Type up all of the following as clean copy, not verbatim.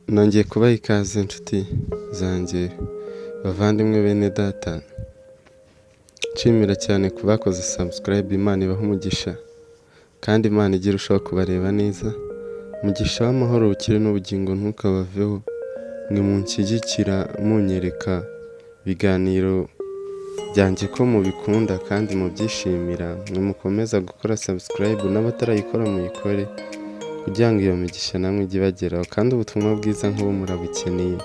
Nongeye kubaha ikaze inshuti zanjye, bavandimwe, bene data. Nshimira cyane ku bakoze subscribe. Imana ibaha umugisha kandi Imana ijye irushaho kubareba neza. Umugisha w'amahoro, ubukire n'ubugingo ntukabaveho. Mwe munshyigikira, munyereka ibiganiro byanjye ko mubikunda kandi mubyishimira, mwe mukomeza gukora subscribe, n'abatarayikora muyikore kugira ngo iyo migisha namwe ijye ibageraho. Kandi ubutumwa bwiza nk'ubu murabukeneye,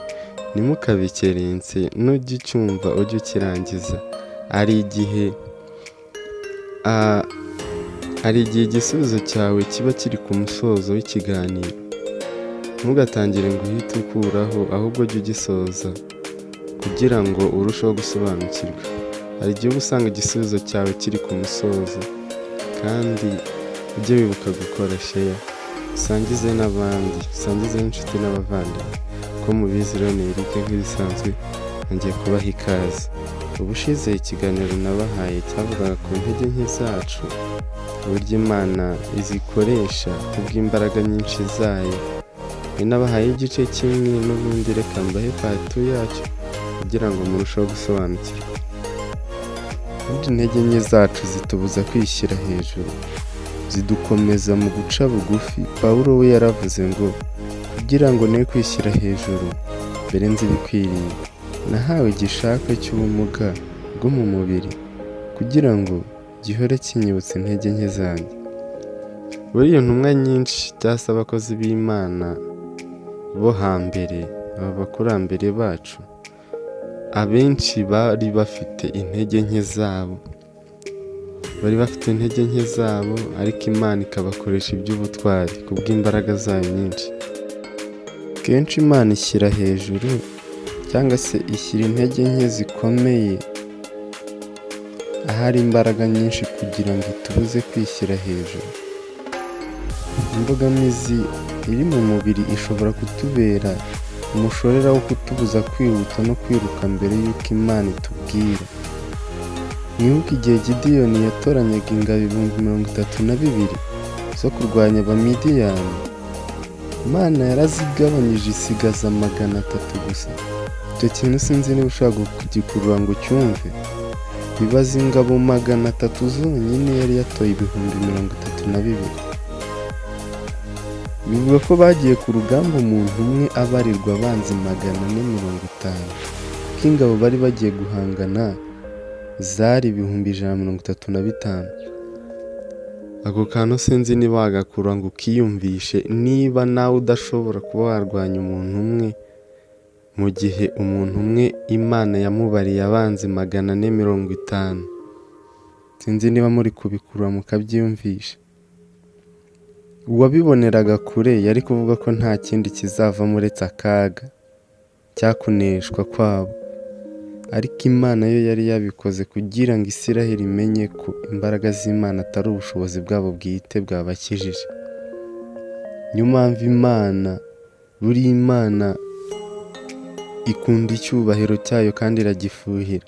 ntimukabikerense. Nujya ucyumva ujye ukirangiza. Hari igihe igisubizo cyawe kiba kiri ku musozo w'ikiganiro. Ntugatangire ngo uhite ukuraho, ahubwo jya ugisoza kugira ngo urusheho gusobanukirwa. Hari igihe uba usanga igisubizo cyawe kiri ku musozo. Kandi ujye wibuka gukora share, usangize n'abandi, usangize n'inshuti n'abavandimwe. Ko mubizi rero, ni Eric nk'ibisanzwe, ngiye kubaha ikaze. Ubushize ikiganiro nabahaye cyavugaga ku ntege nke zacu, uburyo Imana izikoresha kubw'imbaraga nyinshi zayo. Nabahaye igice kimwe, n'ubundi reka mbahe part 2 yacyo kugira ngo murusheho gusobanukirwa. Ubundi intege nke zacu zitubuza kwishyira hejuru, zidukomeza mu guca bugufi. Pawulo we yaravuze ngo: "Kugira ngo ne kwishyira hejuru mbere nzi ibikwiriye, nahawe igishakwe cy'ubumuga bwo mu mubiri, kugira ngo gihore kinyibutsa intege nke zanjye." Buriya intumwa nyinshi cyangwa se abakozi b'Imana bo hambere, aba bakurambere bacu, abenshi bari bafite intege nke zabo, bari bafite intege nke zabo, ariko Imana ikabakoresha iby'ubutwari kubw'imbaraga zayo nyinshi. Kenshi Imana ishyira hejuru cyangwa se ishyira intege nke zikomeye ahari imbaraga nyinshi kugira ngo itubuze kwishyira hejuru. Imbogamizi iri mu mubiri ishobora kutubera umushorera wo kutubuza kwihuta no kwiruka mbere y'uko Imana itubwira. Mwibuke igihe Gidiyoni yatoranyaga ingabo 32,000 zo kurwanya Abamidiyani. Imana yarazigabanyije, isigaza 300 gusa. Icyo kintu sinzi niba ushobora kugikurura ngo ucyumve. Bibaza ingabo 300 zonyine yari yatoye 32,000. Bivuga ko bagiye ku rugamba umuntu umwe abarirwa abanzi 450, kuko ingabo bari bagiye guhangana zari 135,000. Ako kantu sinzi niba wagakura ngo ukiyumvishe, niba nawe udashobora kuba warwanya umuntu umwe, mu gihe umuntu umwe Imana yamubariye abanzi 450. Sinzi niba muri kubikurura mukabyiyumvisha. Uwabiboneraga kure yari kuvuga ko nta kindi kizavamo uretse akaga cyakuneshwa kwabo. Ariko Imana yo yari yabikoze kugira ngo Isiraheli imenye ko imbaraga z'Imana atari ubushobozi bwabo bwite bwabakijije. Niyo mpamvu Imana, buriya Imana ikunda icyubahiro cyayo kandi iragifuhira.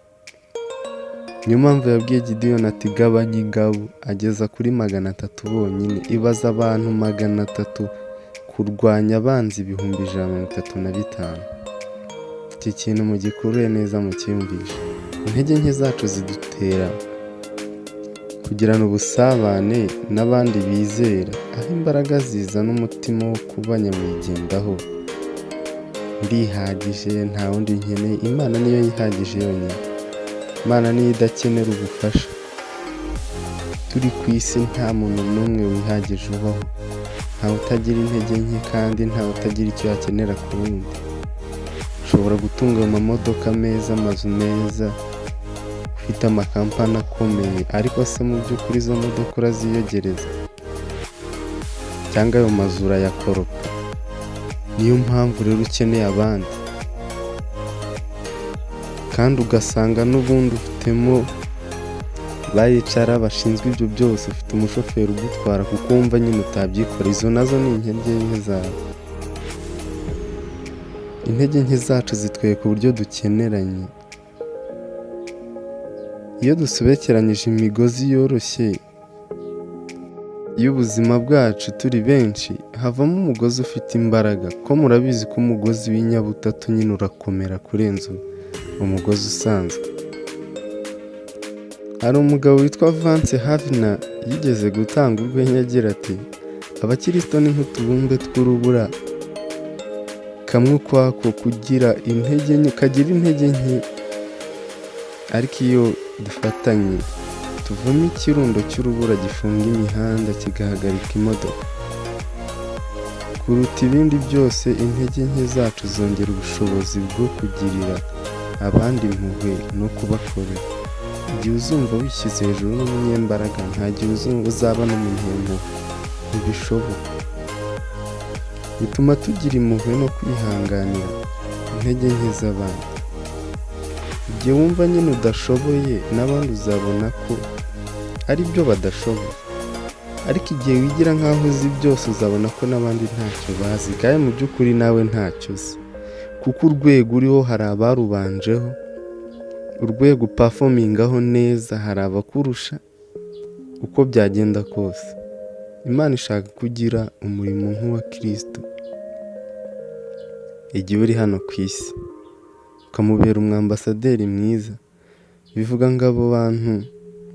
Niyo mpamvu yabwiye Gidiyoni ati: "Gabanya ingabo," ageza kuri 300 bonyine. Ibaza abantu 300 kurwanya abanzi 135,000. Iki kintu mugikurure neza, mucyiyumvishe. Intege nke zacu zidutera kugirana ubusabane n'abandi bizera, aho imbaraga zizana umutima wo kuba nyamwigendaho: ndihagije, nta wundi nkeneye. Imana niyo yihagije yonyine. Imana niyo idakenera ubufasha. Turi ku isi nta muntu n'umwe wihagije ubaho. Ntawe utagira intege nke kandi ntawe utagira icyo yakenera ku wundi. Ushobora gutunga amamodoka meza, amazu meza, ufite amakampani akomeye, ariko se mu by'ukuri izo modoka uraziyogereza cyangwa ayo mazu urayakoropa? Niyo mpamvu rero ukeneye abandi, kandi ugasanga n'ubundi ufitemo bayicara bashinzwe ibyo byose, ufite umushoferi ugutwara kuko wumva nyine utabyikora. Izo nazo ni intege nke zawe. Intege nke zacu zitwereka uburyo dukeneranye. Iyo dusobekeranyije imigozi yoroshye Y'ubuzima bwacu turi benshi havamo umugozi ufite imbaraga, ko murabizi ko umugozi w'inyabutatu nyine urakomera kurenza umugozi usanzwe. Hari umugabo witwa Vance Havner yigeze gutanga urwenya agira ati: "Abakirisito ni nk'utubumbe tw'urubura, kamwe ukwako kugira intege nke, kagira intege nke, ariko iyo dufatanye tuvamo ikirundo cy'urubura gifunga imihanda, kigahagarika imodoka." Kuruta ibindi byose, intege nke zacu zongera ubushobozi bwo kugirira abandi impuhwe no kubakorera. Igihe uzumva wishyize hejuru n'umunyembaraga, nta gihe uzaba n'umunyempuhwe, ntibishoboka. Bituma tugira impuhwe no kwihanganira intege nke z'abandi. Igihe wumva nyine udashoboye, n'abandi uzabona ko ari byo badashoboye. Ariko igihe wigira nk'aho uzi byose, uzabona ko n'abandi ntacyo bazi, kandi mu by'ukuri nawe ntacyo uzi, kuko urwego uriho hari abarubanjeho, urwego uperformingaho neza hari abakurusha. Uko byagenda kose, Imana ishaka kugira umurimo nk'uwa Kirisito igihe uri hano ku isi, ukamubera umwambasaderi mwiza. Bivuga ngo abo bantu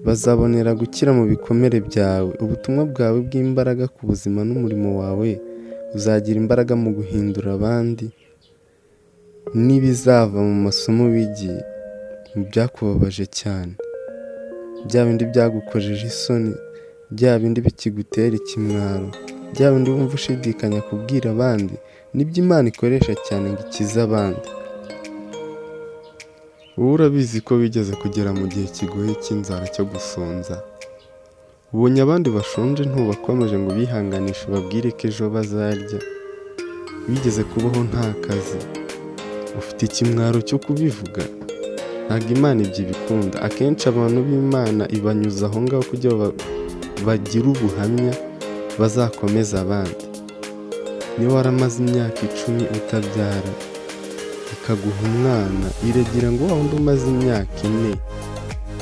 bazabonera gukira mu bikomere byawe. Ubutumwa bwawe bw'imbaraga ku buzima n'umurimo wawe uzagira imbaraga mu guhindura abandi, n'ibizava mu masomo wigiye mu byakubabaje cyane, bya bindi byagukojeje isoni, bya bindi bikigutera ikimwaro, bya bindi wumva ushidikanya kubwira abandi, nibyo Imana ikoresha cyane ngo ikize abandi. Wowe urabizi ko wigeze kugera mu gihe kigoye cy'inzara, cyo gusonza. Ubonye abandi bashonje, ntubakomeje ngo ubihanganishe, ubabwire ko ejo bazarya. Wigeze kubaho nta kazi, ufite ikimwaro cyo kubivuga. Ntabwo Imana ibyo ibikunda. Akenshi abantu b'Imana ibanyuza aho ngaho kugira ngo bagire ubuhamya bazakomeza abandi. Niba waramaze imyaka 10 utabyara, ikaguha umwana, iragira ngo wa wundi umaze imyaka 4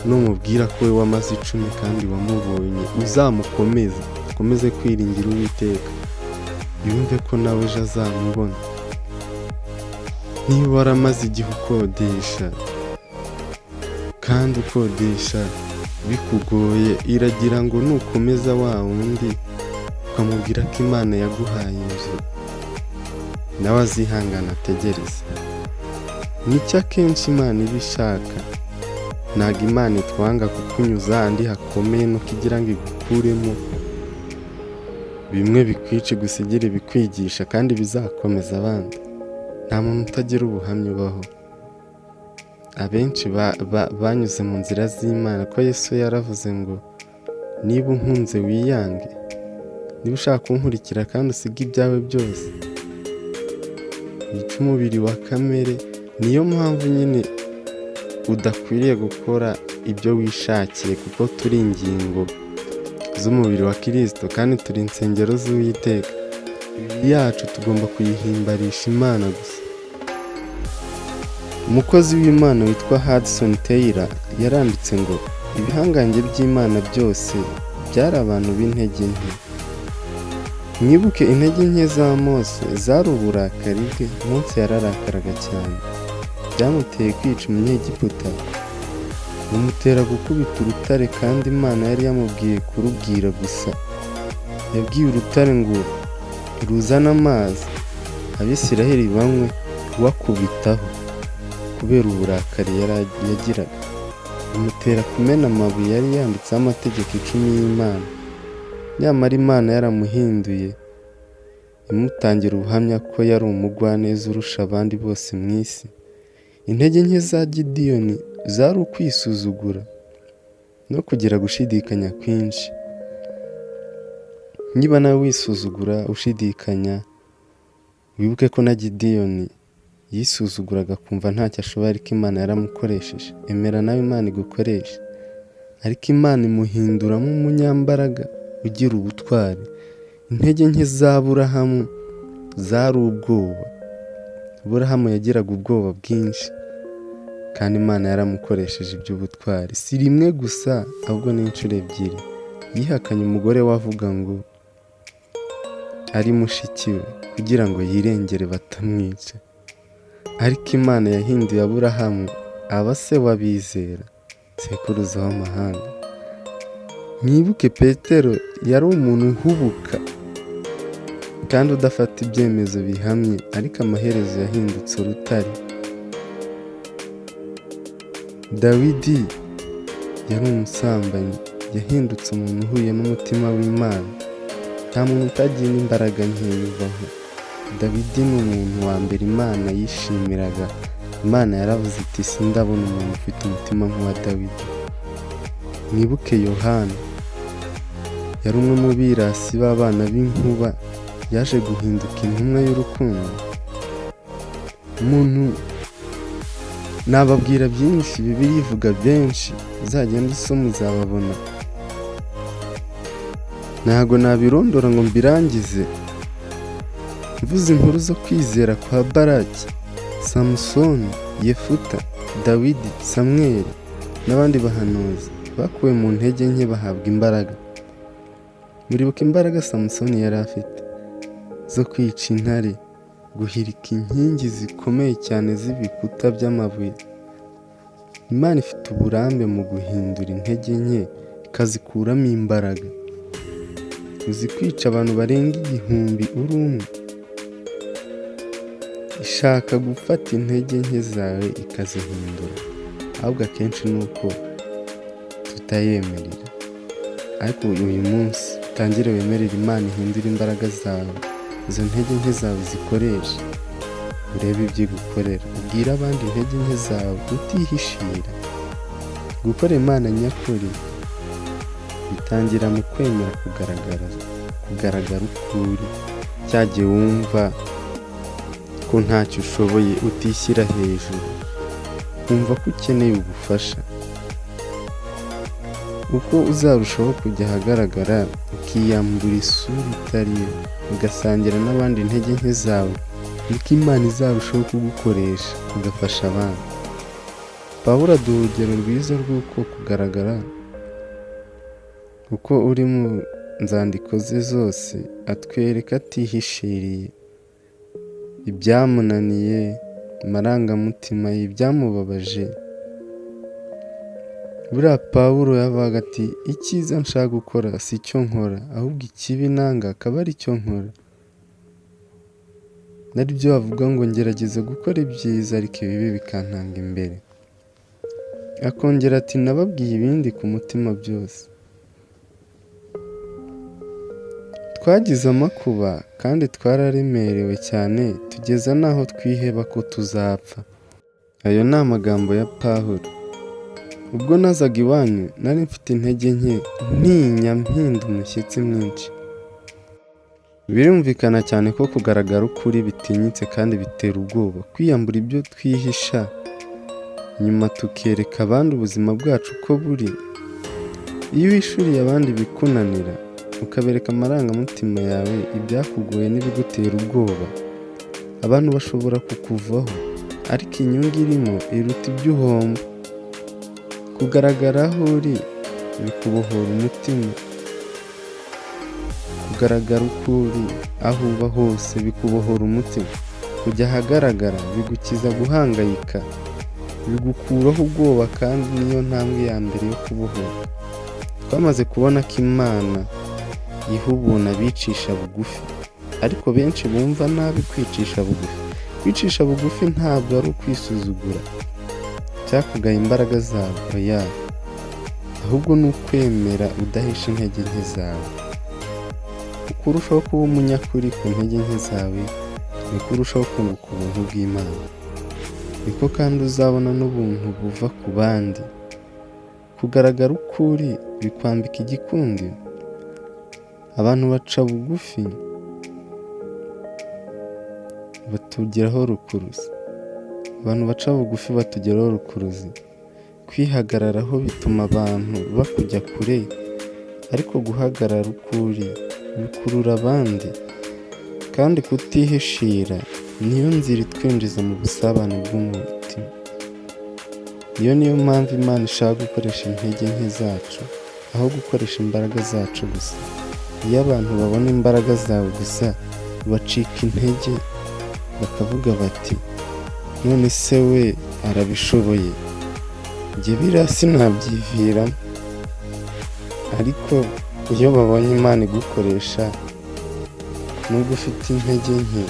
numubwira ko we wamaze 10 kandi wamubonye, uzamukomeze, ukomeze kwiringira Uwiteka, yumve ko nawe ejo azamubona. Niba waramaze igihe ukodesha kandi ukodesha bikugoye, iragira ngo nukomeza wa wundi ukamubwira ko Imana yaguhaye inzu, nawe azihangana ategereze. Nicyo akenshi Imana iba ishaka. Ntabwo Imana itwanga kukunyuza ahandi hakomeye, nuko igira ngo igukuremo bimwe bikwica, igusigire ibikwigisha kandi bizakomeza abandi. Nta muntu utagira ubuhamya ubaho. Abenshi banyuze mu nzira z'Imana, ko Yesu yaravuze ngo: "Niba unkunze wiyange, niba ushaka kunkurikira kandi usige ibyawe byose, wice umubiri wa kamere." Niyo mpamvu nyine udakwiriye gukora ibyo wishakiye, kuko turi ingingo z'umubiri wa Kirisito kandi turi insengero z'Uwiteka. Imibiri yacu tugomba kuyihimbarisha Imana gusa. Umukozi w'Imana witwa Hudson Taylor yaranditse ngo: "Ibihangange by'Imana byose byari abantu b'intege nke." Mwibuke intege nke za Mose zari uburakari bwe. Mose yararakaraga cyane, byamuteye kwica Umunyegiputa, bimutera gukubita urutare kandi Imana yari yamubwiye kurubwira gusa. Yabwiye urutare ngo ruzane amazi Abisiraheli banywe, wakubitaho kubera uburakari yagiraga, bimutera kumena amabuye yari yanditseho amategeko 10 y'Imana. Nyamara Imana yaramuhinduye, imutangira ubuhamya ko yari umugwaneza urusha abandi bose mu isi. Intege nke za Gidiyoni zari ukwisuzugura no kugira gushidikanya kwinshi. Niba nawe wisuzugura, ushidikanya, wibuke ko na Gidiyoni yisuzuguraga akumva ntacyo ashoboye, ariko Imana yaramukoresheje. Emera nawe Imana igukoreshe. Ariko Imana imuhinduramo umunyambaraga ugira ubutwari. Intege nke za Aburahamu zari ubwoba. Aburahamu yagiraga ubwoba bwinshi, kandi Imana yaramukoresheje iby'ubutwari, si rimwe gusa ahubwo ni inshuro ebyiri. Yihakanye umugore we avuga ngo ari mushiki we kugira ngo yirengere batamwica. Ariko Imana yahinduye Aburahamu aba se w'abizera, sekuruza w'amahanga. Mwibuke Petero yari umuntu uhubuka kandi udafata ibyemezo bihamye, ariko amaherezo yahindutse urutare. Dawidi yari umusambanyi, yahindutse umuntu uhuye n'umutima w'Imana. Nta muntu utagira imbaraga nkeya ubaho. Dawidi ni umuntu wa mbere Imana yishimiraga. Imana yaravuze iti: "Sindabona umuntu ufite umutima nk'uwa Dawidi." Mwibuke Yohana, yari umwe mu birasi b'abana b'inkuba, yaje guhinduka intumwa y'urukundo. Umuntu nababwira byinshi, Bibiliya ivuga benshi, uzagenda usoma uzababona. Ntabwo nabirondora ngo mbirangize. Mvuze inkuru zo kwizera kwa Baraki, Samusoni, Yefuta, Dawidi, Samweli n'abandi bahanuzi bakuwe mu ntege nke bahabwa imbaraga. Muribuka imbaraga Samusoni yari afite zo kwica intare, guhirika inkingi zikomeye cyane z'ibikuta by'amabuye. Imana ifite uburambe mu guhindura intege nke ikazikuramo imbaraga. Uzi kwica abantu barenga 1000 uri umwe? Ishaka gufata intege nke zawe ikazihindura, ahubwo akenshi ni uko tutayemerera. Ariko uyu munsi utangire wemerere Imana ihindure imbaraga zawe, izo ntege nke zawe zikoresha, urebe ibyo igukorera. Ubwire abandi intege nke zawe utihishira. Gukora Imana nyakuri bitangira mu kwemera kugaragara uko uri. Cya gihe wumva ko ntacyo ushoboye, utishyira hejuru, wumva ko ukeneye ubufasha. Uko uzarushaho kujya ahagaragara, ukiyambura isura itari yo, ugasangira n'abandi intege nke zawe, niko Imana izarushaho kugukoresha ugafasha abandi. Pawulo aduha urugero rwiza rw'uko kugaragara uko uri. Mu nzandiko ze zose atwereka atihishiriye ibyamunaniye, amarangamutima ye, ibyamubabaje. Buriya Pawulo yavugaga ati: "Icyiza nshaka gukora si cyo nkora, ahubwo ikibi nanga akaba ari cyo nkora." Nari byo bavuga ngo: "Ngerageza gukora ibyiza, ariko ibibi bikantanga imbere." Akongera ati: "Nababwiye ibindi ku mutima byose." Twagize amakuba kandi twararemerewe cyane, tugeza n'aho twiheba ko tuzapfa. Ayo ni amagambo ya Pawulo. Ubwo nazaga iwanyu nari mfite intege nke, ntinya, mpinda umushyitsi mwinshi. Birumvikana cyane ko kugaragara ukuri bitinyitse kandi bitera ubwoba. Kwiyambura ibyo twihisha nyuma, tukereka abandi ubuzima bwacu uko buri. Iyo uhishuriye abandi ibikunanira, ukabereka amarangamutima yawe, ibyakugoye n'ibigutera ubwoba, abantu bashobora kukuvaho, ariko inyungu irimo iruta ibyo uhomba. Kugaragara aho uri bikubohora umutima. Kugaragara uko uri aho uba hose bikubohora umutima. Kujya ahagaragara bigukiza guhangayika, bigukuraho ubwoba, kandi niyo ntambwe ya mbere yo kubohoka. Twamaze kubona ko Imana iha ubuntu abicisha bugufi, ariko benshi bumva nabi kwicisha bugufi. Kwicisha bugufi ntabwo ari ukwisuzugura cyakugaya imbaraga zawe, oya, ahubwo ni ukwemera udahisha intege nke zawe. Uko urushaho kuba umunyakuri ku ntege nke zawe, niko urushaho kunguka ubuntu bw'Imana, niko kandi uzabona n'ubuntu buva ku bandi. Kugaragara uko uri bikwambika igikundiro. Abantu baca bugufi batugeraho rukuruzi. Abantu baca bugufi batugeraho rukuruzi. Kwihagararaho bituma abantu bakujya kure, ariko guhagarara uko uri bikurura abandi. Kandi kutihishira niyo nzira itwinjiza mu busabane bw'umutima. Iyo niyo mpamvu Imana ishaka gukoresha intege nke zacu. aho gukoresha imbaraga zacu gusa. Iyo abantu babona imbaraga zawe gusa, bacika intege, bakavuga bati: "None se we arabishoboye, njye biriya sinabyiviramo." Ariko iyo babonye Imana igukoresha nubwo ufite intege nke,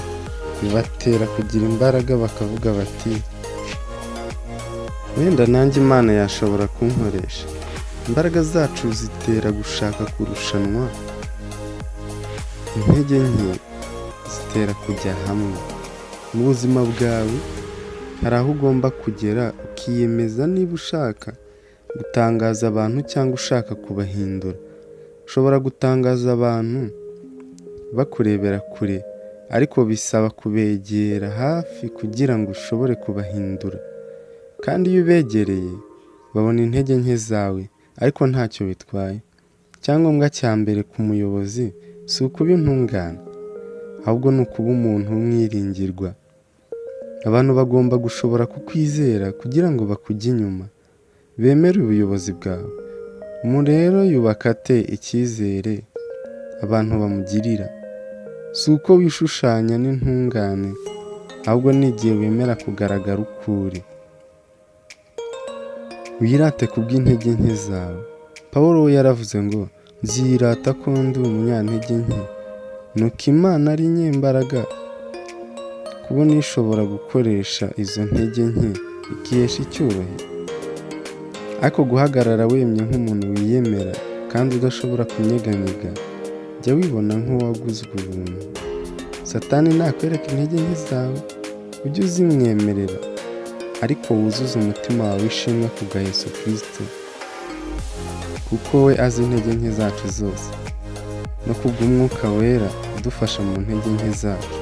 bibatera kugira imbaraga, bakavuga bati: "Wenda nanjye Imana yashobora kunkoresha." Imbaraga zacu zitera gushaka kurushanwa, intege nke zitera kujya hamwe. Mu buzima bwawe hari aho ugomba kugera ukiyemeza niba ushaka gutangaza abantu cyangwa ushaka kubahindura. Ushobora gutangaza abantu bakurebera kure, ariko bisaba kubegera hafi kugira ngo ushobore kubahindura. Kandi iyo ubegereye babona intege nke zawe, ariko ntacyo bitwaye. Icyangombwa cya mbere ku muyobozi si ukuba intungane, ahubwo ni ukuba umuntu w'umwiringirwa. Abantu bagomba gushobora kukwizera kugira ngo bakujye inyuma, bemere ubuyobozi bwawe. Umuntu rero yubaka ate icyizere abantu bamugirira? Si uko wishushanya n'intungane, ahubwo ni igihe wemera kugaragara uko uri. Wirate ku bw'intege nke zawe. Paul we yaravuze ngo: "Nzirata ko ndi umunyantege nke, nuko Imana ari nyembaraga." Kubona ishobora gukoresha izo ntege nke ikihesha icyubahiro. Ariko guhagarara wemye nk'umuntu wiyemera kandi udashobora kunyeganyega, jya wibona nk'uwaguzwe ubuntu. Satani nakwereka intege nke zawe, ujye uzimwemerera, ariko wuzuze umutima wawe ishimwe ku bwa Yesu Kirisito, kuko we azi intege nke zacu zose, no kubw'Umwuka Wera udufasha mu ntege nke zacu.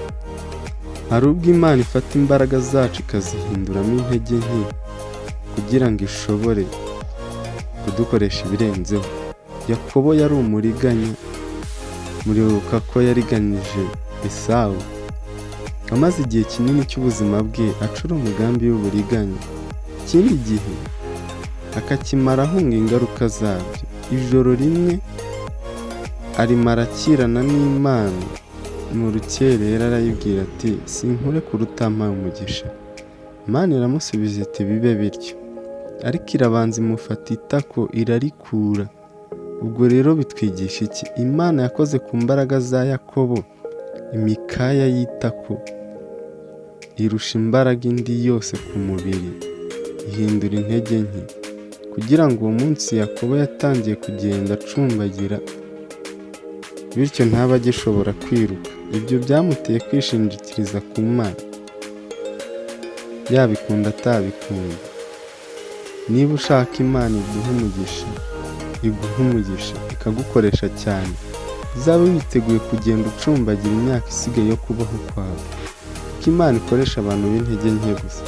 Hari ubwo Imana ifata imbaraga zacu ikazihinduramo intege nke kugira ngo ishobore kudukoresha ibirenzeho. Yakobo yari umuriganya, muribuka ko yariganyije Esawu. Amaze igihe kinini cy'ubuzima bwe acura umugambi w'uburiganya, ikindi gihe akakimara ahunga ingaruka zabyo. Ijoro rimwe arimara akirana n'Imana, mu rukerera arayibwira ati: "Sinkurekura utampaye umugisha." Imana iramusubiza iti: "Bibe bityo." Ariko irabanza imufata itako irarikura. Ubwo rero bitwigisha iki? Imana yakoze ku mbaraga za Yakobo, imikaya y'itako irusha imbaraga indi yose ku mubiri, ihindura intege nke, kugira ngo uwo munsi Yakobo yatangiye kugenda acumbagira, bityo ntabe agishobora kwiruka. Ibyo byamuteye kwishingikiriza ku Mana, yabikunda atabikunda. Niba ushaka Imana iguha umugisha, iguha umugisha ikagukoresha cyane, uzabe witeguye kugenda ucumbagira imyaka isigaye yo kubaho kwawe, kuko Imana ikoresha abantu b'intege nke gusa.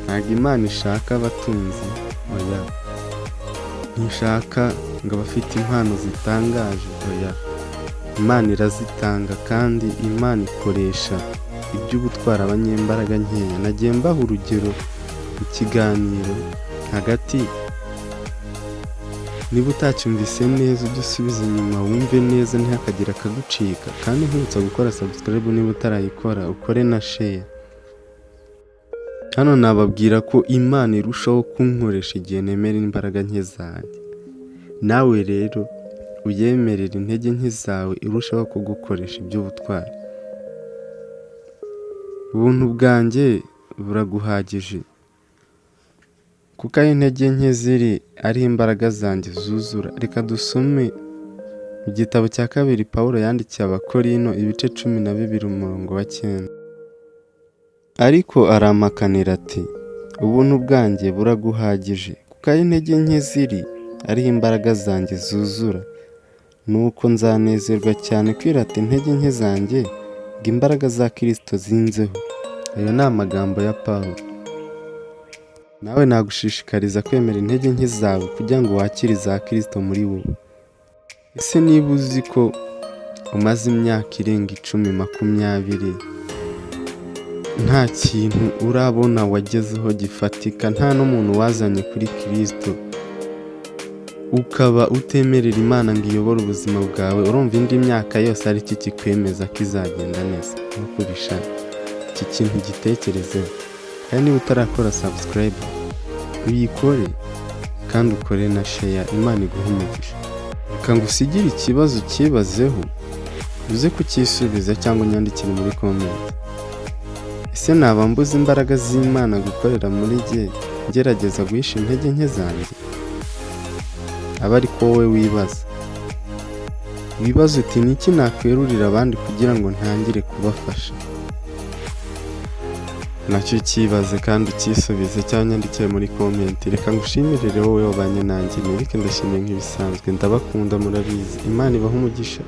Ntabwo Imana ishaka abatunzi, oya. Ntishaka ngo abafite impano zitangaje, oya. Imana irazitanga, kandi Imana ikoresha iby'ubutwara abanyembaraga nkeya. Nagiye mbaha urugero mu kiganiro hagati. Niba utacyumvise neza, ujye usubiza inyuma wumve neza, ntihakagire akagucika. Kandi nkwibutsa gukora subscribe niba utarayikora, ukore na share. Hano nababwira ko Imana irushaho kunkoresha igihe nemera imbaraga nke zanjye. Nawe rero uyemerera intege nke zawe, irushaho kugukoresha iby'ubutwari. Ubuntu bwanjye buraguhagije, kuko aho intege nke ziri ariho imbaraga zanjye zuzura. Reka dusome mu gitabo cya kabiri Pawulo yandikiye Abakorinto, ibice 12, umurongo wa 9. Ariko arampakanira ati: "Ubuntu bwanjye buraguhagije, kuko aho intege nke ziri ariho imbaraga zanjye zuzura. Nuko nzanezerwa cyane kwirata intege nke zanjye, ngo imbaraga za Kirisito zinzeho." Ayo ni amagambo ya Pawulo. Nawe nagushishikariza kwemera intege nke zawe kugira ngo wakire iza Kirisito muri wowe. Ese niba uzi ko umaze imyaka irenga 10, 20, nta kintu urabona wagezeho gifatika, nta n'umuntu wazanye kuri Kirisito, Ukaba utemerera Imana ngo iyobore ubuzima bwawe, urumva indi myaka yose ari iki kikwemeza ko izagenda neza nk'uko ubishaka? Iki kintu gitekerezeho, kandi niba utarakora subscribe, uyikore kandi ukore na share. Imana iguhe umugisha. Reka ngusigire ikibazo, ukibazeho, uze kucyisubiza cyangwa unyandikire muri comment. Ese naba mbuze imbaraga z'Imana gukorera muri jye, ngerageza guhisha intege nke zanjye? Aba ariko wowe wibaza, wibaza uti: "Ni iki nakwerurira abandi kugira ngo ntangire kubafasha?" Nacyo cyibaze kandi ukisubize cyangwa unyandikire muri comment. Reka ngushimire wowe wabanye nanjye. Nurike, ndashimiye nk'ibisanzwe. Ndabakunda, murabizi. Imana ibahe umugisha.